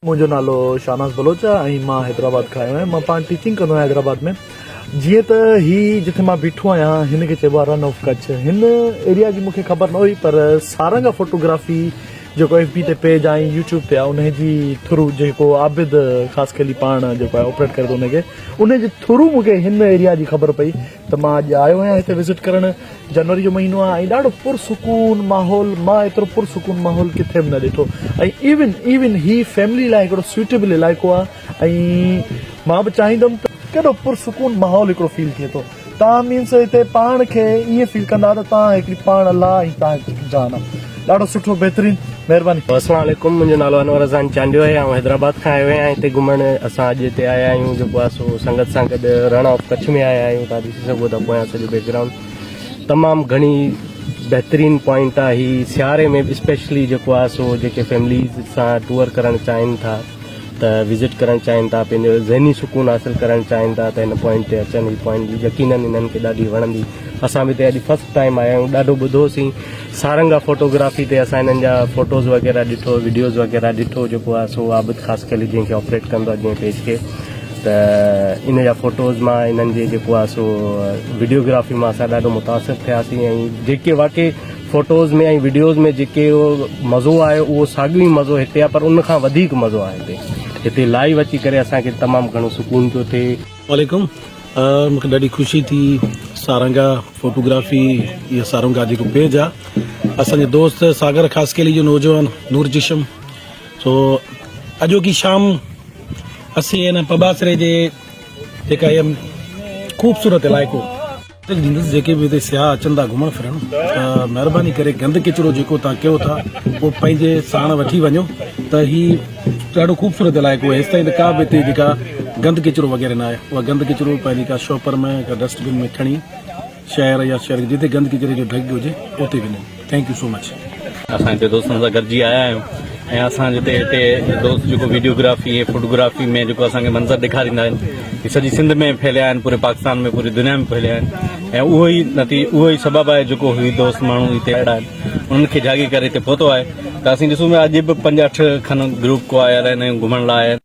منهنجو نالو شاهناز بلوچ آهي ۽ مان حيدرآباد کان آيو آهيان. مان پاڻ ٽيچنگ ڪندو آهيان حيدرآباد ۾. جيئن ته هي جتي مان بيٺو آهيان هن کي چئبو آهي رن آف ڪڇ. هن ايريا جي مونکي خبر نه هئي پر سارنگا فوٽوگرافي جيڪو ايف بي تي پيج آهي ۽ يوٽيوب تي آهي انهي جي ٿرو جيڪو عابد خاصخيلي پاڻ جيڪو آهي آپريٽ ڪري ٿو انهي کي انهي جي ٿرو مونکي هن ايريا جي خبر پئي ته مان اڄ آيو آهيان هتي وزٽ ڪرڻ. جنوري جو مهينو آهي ۽ ڏاڍو پرسڪون ماحول مان ايترو پرسڪون ماحول ڪٿي به نه ڏٺو ۽ ايون ايون هي فيملي لاء هڪڙو سوٽيبل علائقو آهي ۽ مان به چاهيندم ته ڪيڏو پرسڪون ماحول هڪڙو فيل ٿئي ٿو تان مينس هتي پاڻ کي ائين فيل ڪندا ته تان هڪڙي پاڻ الله ۽ تان هڪ جان آ ڏاڍو سٺو بهترين مهرباني. السلام عليڪم منهنجو نالو انور حسين چانڊيو آهي آئون حيدرآباد کان آيو آهيان هتي گهمڻ اسان اڄ هتي آيا آهيون جيڪو آهي سو سنگت سان گڏ رڻ آف ڪڇ ۾ آيا آهيون تان ڏسي سگهو ٿا پويان سڄو بيڪ گرائونڊ تمام گهڻي بهترين پوائنٽ آهي هي سياري ۾ اسپيشلي جيڪو آهي سو جيڪي فيمليز سان ٽوئر ڪرڻ چاهين ٿا ته وزٽ ڪرڻ چاهين ٿا پنهنجو ذهني سڪون حاصل ڪرڻ چاهين ٿا ته هن پوائنٽ تي اچن هي پوائنٽ يقينن انهن کي ڏاڍي وڻندي اسان به هتي اڄ فرسٽ ٽائيم آيا آهيون ڏاڍو ٻڌوسين سارنگا فوٽوگرافي تي اسان انهن جا فوٽوز وغيره ڏٺو وڊيوز وغيره ڏٺو جيڪو آهي سو عابد خاصخيلي جنهن کي آپريٽ ڪندو آهي جنهن پيج کي ته ان جا فوٽوز مان انهن جي جيڪو آهي سو وڊيوگرافي مان اسان ڏاڍو متاثر ٿياسين ۽ جيڪي واقعي فوٽوز ۾ ۽ وڊيوز ۾ جيڪي مزو آيو اهو ساڳيو ئي مزو هتي آهي پر ان کان وڌيڪ مزو آهي هتي هتي لائيو اچي ڪري اسان کي تمام گهڻو سڪون پيو ٿئي. عليڪم مونکي ڏاڍي خوشي ٿي سارنگا فوٽوگرافي يا سارنگا جيڪو پيج آ اسان جي دوست ساگر خاصخيلي جو نوجوان نور چشم سو اڄوڪي شام اسين هن پٻاسري جي جيڪا هي خوبصورت علائقو ڏيندس جيڪي به هتي سياح اچن ٿا گهمڻ ڦرڻ ته مهرباني ڪري گند ڪچرو جيڪو تان ڪيو ٿا اهو پنهنجي ساڻ وٺي وڃو ته هي ڏاڍو خوبصورت علائقو آهي هيستائين ته ڪا به هتي جيڪا گند ڪچرو وغيره نه آهي اها گند ڪچرو پنهنجي ڪا شاپر ۾ ڪا ڊسٽ بن ۾ کڻي شهر يا شهر جتي گند ڪچري جو ڍڳ هجي اتي وڃن thank you so much. اسان هتي دوستن سان گڏجي آيا آهيون ۽ اسان جتي هتي دوست جيڪو ويڊيوگرافي ۽ فوٽوگرافي ۾ جيڪو اسان کي منظر ڏيکاريندا آهن هي سڄي سنڌ ۾ ڦهليا آهن پوري پاڪستان ۾ پوري دنيا ۾ ڦهليا آهن ۽ اهو ئي نتي اهو ئي سبب آهي جيڪو هي دوست ماڻهو هتي اهڙا آهن انهن کي جاڳي ڪري هتي پهتو آهي ته اسين ڏسون پيا اڄ به پنج اٺ کن گروپ ڪو آيل آهن ۽ گهمڻ لاء آيا آهن.